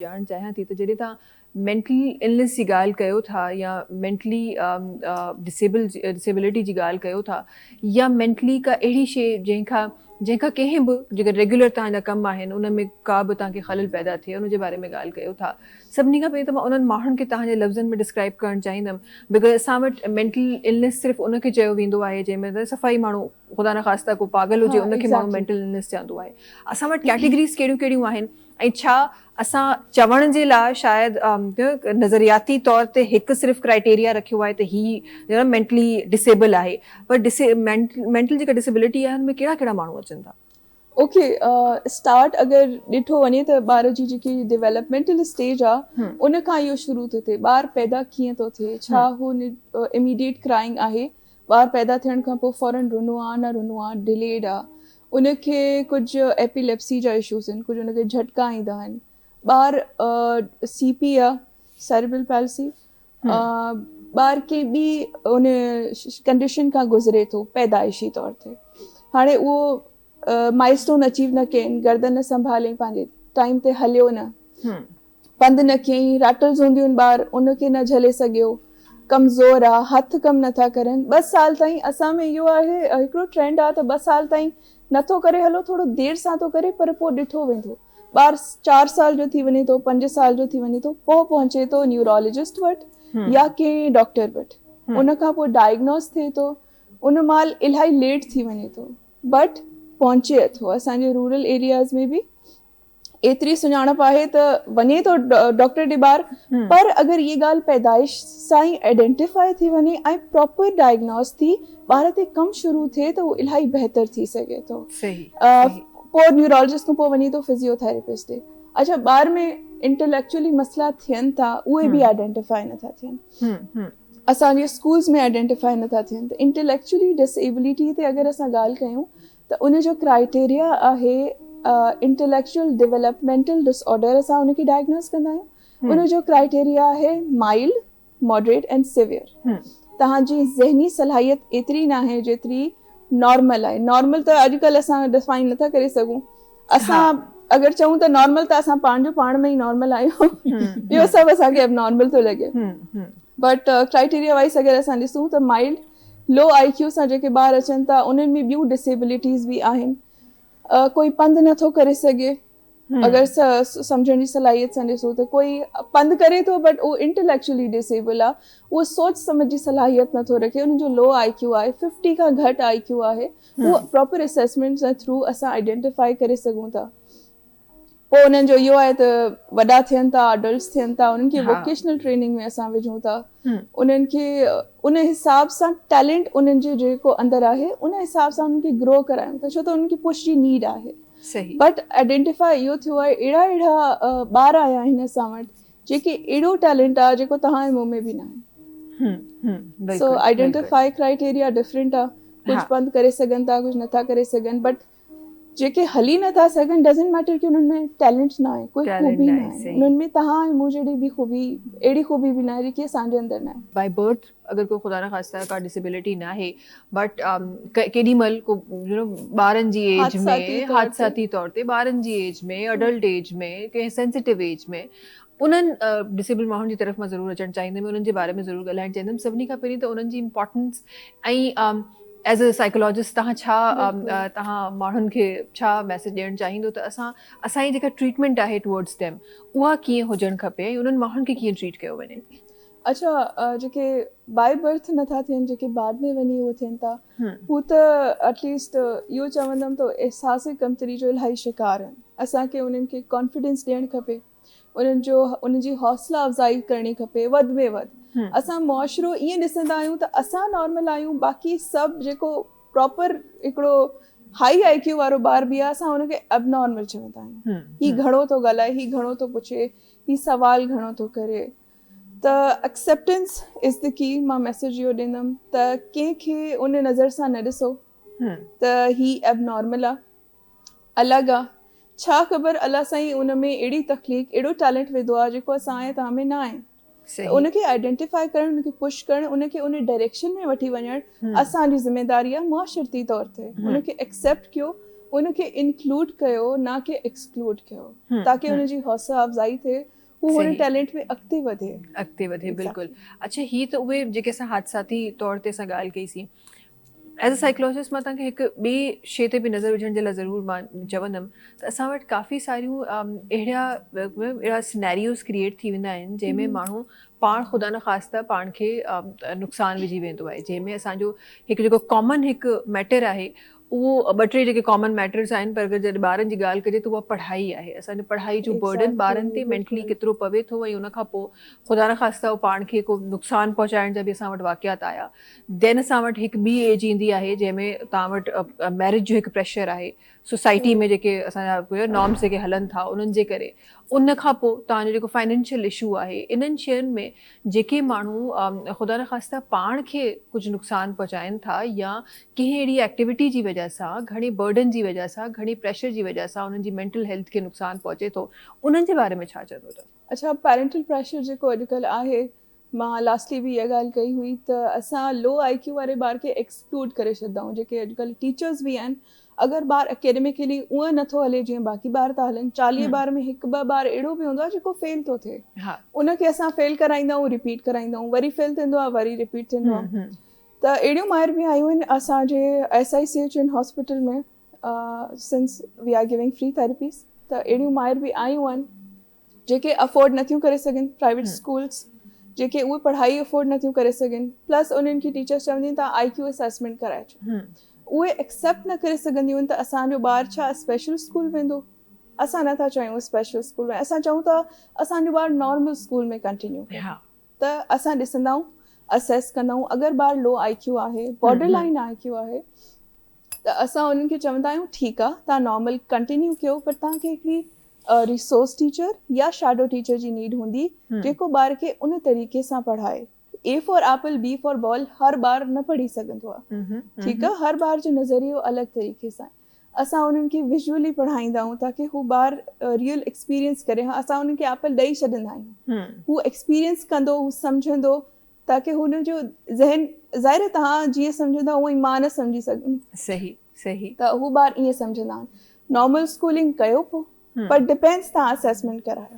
ڄاڻڻ چاهيان ٿي ته جڏهن توهان مينٽل النيس جي ڳالهه ڪيو ٿا يا مينٽلي ڊسيبل ڊسيبلٽي جي ڳالهه ڪيو ٿا يا مينٽلي ڪا اهڙي شي جنهن کان جنهن کان ڪنهن به جيڪا ريگيولر توهان جا ڪم آهن ان ۾ ڪا به توهان کي خلل پيدا ٿئي ان جي باري ۾ ڳالهه ڪيو ٿا سڀني کان پهرين ته مان انهن ماڻهن کي توهان جي لفظن ۾ ڊسڪرائب ڪرڻ چاهيندم because اسان وٽ مينٽل النيس صرف ان کي چيو ويندو آهي جنهن ۾ صفائي ماڻهو خدا نخواسته ڪو پاڳل هجي ان کي ماڻهو مينٽل النيس چوندو آهي اسان وٽ ڪيٽيگريز ڪهڙيون ڪهڙيون آهن ۽ ڇا اسان چوڻ جي لاء شايد نظرياتي طور تي هڪ صرف ڪرائيٽيريا رکيو آهي ته هي مينٽلي ڊسيبل آهي پر مينٽل جيڪا ڊسيبلٽي آهي ان ۾ ڪهڙا ڪهڙا ماڻهو اچن ٿا؟ اوڪي اسٽارٽ اگر ڏٺو وڃي ته ٻار جي جيڪي ڊيولپمينٽل اسٽيج آ ان کان اهو شروع ٿو ٿئي ٻار پيدا ڪيئن ٿو ٿئي ڇا هو اميڊيٽ ڪرائنگ آهي ٻار پيدا ٿيڻ کان پوء فورن رنو آ نه رنو آ ڊليڊ آ ان کي ڪجهه ايپيليپسي جا اشوز آهن ڪجهه ان کي جهٽڪا ايندا آهن ٻار سي پي آ سيريبرل پالسي ٻار ڪنهن ٻي ان ڪنڊيشن کان گذري ٿو پيدائشي طور تي هاڻي اهو مائلسٽون اچيو نه ڪين گردن نه سنڀالي پنهنجي ٽائيم تي هليو نه پنڌ نه ڪيائين، ريٽلز هونديون آهن ٻار ان کي نه جهلي سگهيو، ڪمزور آ، هٿ ڪم نه ٿا ڪرن، ٻه سال تائين اسان ۾ اهو آهي هڪڙو ٽرينڊ آ ته ٻه سال تائين نه ٿو ڪري هلو ٿورو دير سان ٿو ڪري پر پوء ڏٺو ويندو ٻار چار سال جو ٿي وڃي ٿو پنج سال جو ٿي وڃي ٿو پوء پهچي ٿو نيورولوجسٽ وٽ يا ڪنهن ڊاڪٽر وٽ ان کان پوء ڊائگنوز ٿئي ٿو ان مهل الاهي ليٽ ٿي وڃي ٿو بٽ پهچي اٿو اسان جي رورل ايرياز ۾ به ايتري سڃاڻپ آهي ته وڃي ٿو ڊاڪٽر ڏي ٻار پر اگر اهي ڳالهه پيدائش سان ئي آئيڊينٽيفائي ٿي وڃي ۽ پراپر ڊائگنوز ٿي ٻار تي ڪم شروع ٿئي ته اهو الاهي بهتر ٿي سگهي ٿو. پوء نيورولوجسٽ کان پوء وڃي ٿو فزيوٿيراپسٽ ڏي. اڇا ٻار ۾ انٽليڪچوئلي مسئلا ٿين ٿا اهي به آئيڊينٽيفائي نٿا ٿين. اسان جي اسڪولز ۾ آئيڊينٽيفائي نٿا ٿين ته انٽليڪچوئلي ڊسيبلٽي تي اگر اسان ڳالهه ڪيون ته ان جو ڪرائيٽيريا آهي انٽليڪچوئل ڊولپمينٽل ڊس آرڊر اسان ان کي ڊائگنوز ڪندا آهيون ان جو ڪرائيٽيريا آهي مائلڊ ماڊريٽ اينڊ سيويئر توهان جي ذهني صلاحيت ايتري ناهي جيتري نارمل آهي نارمل ته اڄڪلهه اسان ڊفائن نٿا ڪري سگهون اسان اگر چئون ته نارمل ته اسان پاڻ جو پاڻ ۾ ئي نارمل آهيون ٻيو سڀ اسان کي اب نارمل ٿو لڳي بٽ ڪرائيٽيريا وائز اگر اسان ڏسون ته مائلڊ لو آئي ڪيو سان جيڪي ٻار اچن ٿا انهن ۾ ٻيون ڊسيبلٽيز به آهن ڪوئي پنڌ نٿو ڪري سگهي اگر سمجهڻ جي صلاحيت سان ڏسو ته ڪوئي پنڌ ڪري ٿو بٽ اهو انٽليڪچولي ڊسيبل آهي اهو سوچ سمجھ جي صلاحيت نٿو رکي ان جو لو آئي ڪيو آهي 50 کان گهٽ آئي ڪيو آهي اهو پراپر اسيسمينٽ جي ٿرو اسان آئيڊينٽيفائي ڪري سگهون ٿا پوء انهن جو اهو آهي ته وڏا ٿين ٿا اڊلٽس ٿين ٿا انهن کي ووڪيشنل ٽريننگ ۾ اسان وجهون ٿا انهن کي ان حساب سان ٽيلنٽ انهن جي جيڪو اندر آهي ان حساب سان انهن کي گرو ڪرايون ٿا ڇو ته انهن کي پش جي نيڊ آهي بٽ آئيڊينٽيفائي اهو ٿيو آهي اهڙا اهڙا ٻار آيا آهن اسان وٽ جيڪي اهڙو ٽيلنٽ آهي جيڪو توهان جي منهن ۾ به ناهي سو آئيڊينٽيفائي ڪرائيٽيريا ڊفرنٽ آهي ڪجهه پنڌ ڪري سگهن ٿا ڪجهه نٿا ڪري سگهن بٽ جيڪي هلي نه ٿا سگهن ڊزنٽ ميٽر ڪي انهن ۾ ٽيلنٽ نه آهي ڪوئي خوبي نه آهي انهن ۾ توهان ۽ مون جهڙي به خوبي اهڙي خوبي به نه آهي جيڪي اسان جي اندر نه آهي. بائي برٿ اگر ڪو خدا نخواسته ڪا ڊسيبلٽي ناهي بٽ ڪيڏي مهل ڪو يو نو ٻارن جي ايج ۾ حادثاتي طور تي ٻارن جي ايج ۾ اڊلٽ ايج ۾ ڪنهن سينسيٽو ايج ۾ انهن ڊسيبل ماڻهن جي طرف مان ضرور اچڻ چاهيندم انهن جي باري ۾ ضرور ڳالهائڻ چاهيندم سڀني کان پهرين ته انهن جي امپارٽنس ۽ ايز اي سائيڪالاجسٽ توهان ڇا توهان ماڻهن کي ڇا ميسيج ڏيڻ چاهيندو ته اسان اسان جي جيڪا ٽريٽمينٽ آهي ٽورڊز ديم اها ڪيئن هجڻ کپي ۽ انهن ماڻهن کي ڪيئن ٽريٽ ڪيو وڃي. اڇا جيڪي بائي برٿ نٿا ٿين جيڪي بعد ۾ وڃي اهو ٿين ٿا هو ته ايٽليسٽ اهو چوندم ته احساس ڪمتري جو الاهي شڪار آهن اسان کي انهن کي ڪانفيڊنس ڏيڻ کپي انهن جو انهن جي حوصلا افزائي ڪرڻي کپي وڌ ۾ وڌ اسان معاشرو ائين ڏسندا آهيون ته اسان نارمل آهيون باقي سڀ جيڪو پراپر هڪڙو هائي آئي ڪيو وارو ٻار به آهي اسان ان کي اب نارمل چوندا آهيون هي گهڻو ٿو ڳالهائي هي گهڻو ٿو پڇي هي سوال گهڻو ٿو ڪري ته ايڪسيپٽنس از the ڪي مان ميسيج اهو ڏيندم ته ڪنهن کي ان نظر سان نه ڏسو ته هي اب نارمل آهي الڳ آ. ڇا خبر الله سائين ان ۾ اهڙي تخليق اهڙو ٽيلنٽ وڌو آ جيڪو اسان ۽ توهان ۾ نه آهي ته ان کي آئيڊينٽيفائي ڪرڻ ان کي پش ڪرڻ ان کي ان ڊائريڪشن ۾ وٺي وڃڻ اسان جي ذميداري آ معاشرتي طور تي ان کي ايڪسيپٽ ڪيو ان کي انڪلوڊ ڪيو نه ڪي ايڪسڪلوڊ ڪيو تاڪي ان جي حوصله افزائي ٿئي هو هن ٽيلنٽ ۾ اڳتي وڌي. اڳتي وڌي بلڪل. اڇا هي ته اهي جيڪي اسان حادثاتي طور تي اسان ڳالهه ڪئي سين ايز ا سائيڪلوجسٽ مان توهان کي هڪ ٻي شي تي به نظر وجهڻ جي لاء ضرور مان چوندم ته اسان وٽ ڪافي ساريون اهڙا اهڙا سنيريوز ڪريئيٽ ٿي ويندا آهن جنهن ۾ ماڻهو پاڻ خدا نخواسته پاڻ کي نقصان وجهي ويندو آهي جنهن ۾ اسان جو هڪ جيڪو ڪامن هڪ ميٽر آهي اهو ٻه ٽي جيڪي ڪامن ميٽرز آهن پر اگر جڏهن ٻارن جي ڳالهه ڪجي ته اها پڙهائي آهي اسان جو پڙهائي جو برڊن ٻارن تي مينٽلي ڪيترو پوي ٿو ۽ ان کان پوء خدا نخواسته اهو پاڻ کي ڪو نقصان پهچائڻ جا به اسان وٽ واقعات آيا دين اسان وٽ هڪ ٻي ايج ايندي آهي جنهن ۾ توهان وٽ ميرج جو هڪ پريشر آهي سوسائٽي ۾ جيڪي اسان جا نارمس جيڪي هلن ٿا انهن جي ڪري ان کان پوء توهان جو جيڪو فائنينشل اشو آهي انهن شين ۾ جيڪي ماڻهو خدا نخواسته پاڻ کي ڪجهه نقصان پهچائن ٿا يا ڪنهن اهڙي ايڪٽيوٽي جي وجه سان گهڻي برڊن جي وجه سان گهڻي پريشر جي وجه سان انهن جي مينٽل هيلٿ کي نقصان پهچي ٿو انهن جي باري ۾ ڇا چوندو ته. اڇا پيرنٽل پريشر جيڪو اڄڪلهه آهي مان لاسٽلي به اها ڳالهه ڪئي هئي ته اسان لو آئي ڪيو واري ٻار کي ايڪسڪلوڊ ڪري ڇڏندا آهيون جيڪي اڄڪلهه ٽيچرز به آهن اگر ٻار اڪيڊمڪلي اونئن نٿو هلي جيئن باقي ٻار ٿا هلن 40 ٻار ۾ هڪ ٻه ٻار اهڙو به هوندو آهي جيڪو فيل ٿو ٿئي ان کي اسان فيل ڪرائيندا آهيون رپيٽ ڪرائيندا آهيون وري فيل ٿيندو آهي وري رپيٽ ٿيندو آهي ته اهڙيون مائر به آيون آهن اسان جي S I C H N hospital ۾ since we are giving free therapies ته اهڙيون مائر به آيون آهن جيڪي افورڊ نٿيون ڪري سگهن پرائيويٽ اسڪولس جيڪي اهي پڙهائي افورڊ نٿيون ڪري سگهن پلس انهن کي ٽيچرس چونديون توهان آئي ڪيو اسيسمينٽ ڪرائي اچو اهي ايڪسيپٽ نه ڪري سگهنديون آهن ته اسان جو ٻار ڇا اسپيشل اسڪول ويندو اسان نٿا چاهيون اسپيشل اسڪول ۾ اسان چاهيون ٿا اسان جو ٻار نارمل اسڪول ۾ ڪنٽينيو ڪري ته اسان ڏسندا آهيون اسيس ڪندا آهيون اگر ٻار لو آئي ڪيو آهي بارڊر لائن آئي ڪيو آهي ته اسان انهن کي چوندا آهيون ٺيڪ آهي توهان نارمل ڪنٽينيو ڪيو پر توهان کي هڪڙي ريسورس ٽيچر يا شيڊو ٽيچر جي نيڊ هوندي جيڪو ٻار کي ان طريقي سان پڙهائي A for apple B for ball هر ٻار نه پڙهي سگهندو آهي ٺيڪ آهي هر ٻار جو نظريو الڳ طريقي سان اسان انهن کي ويزوئلي پڙهائيندا آهيون تاڪي هو ٻار ريئل ايڪسپيرينس ڪري ها اسان انهن کي ايپل ڏئي ڇڏيندا آهيون هو ايڪسپيرينس ڪندو هو سمجهندو تاڪي هن جو ذهن ظاهر آهي توهان جيئن سمجهندا اونئن ئي مان نه سمجهي سگهندم صحيح صحيح ته هو ٻار ائين سمجهندا آهن نارمل اسڪولنگ ڪيو پو پر ڊپينڊس توهان اسيسمينٽ ڪرايو.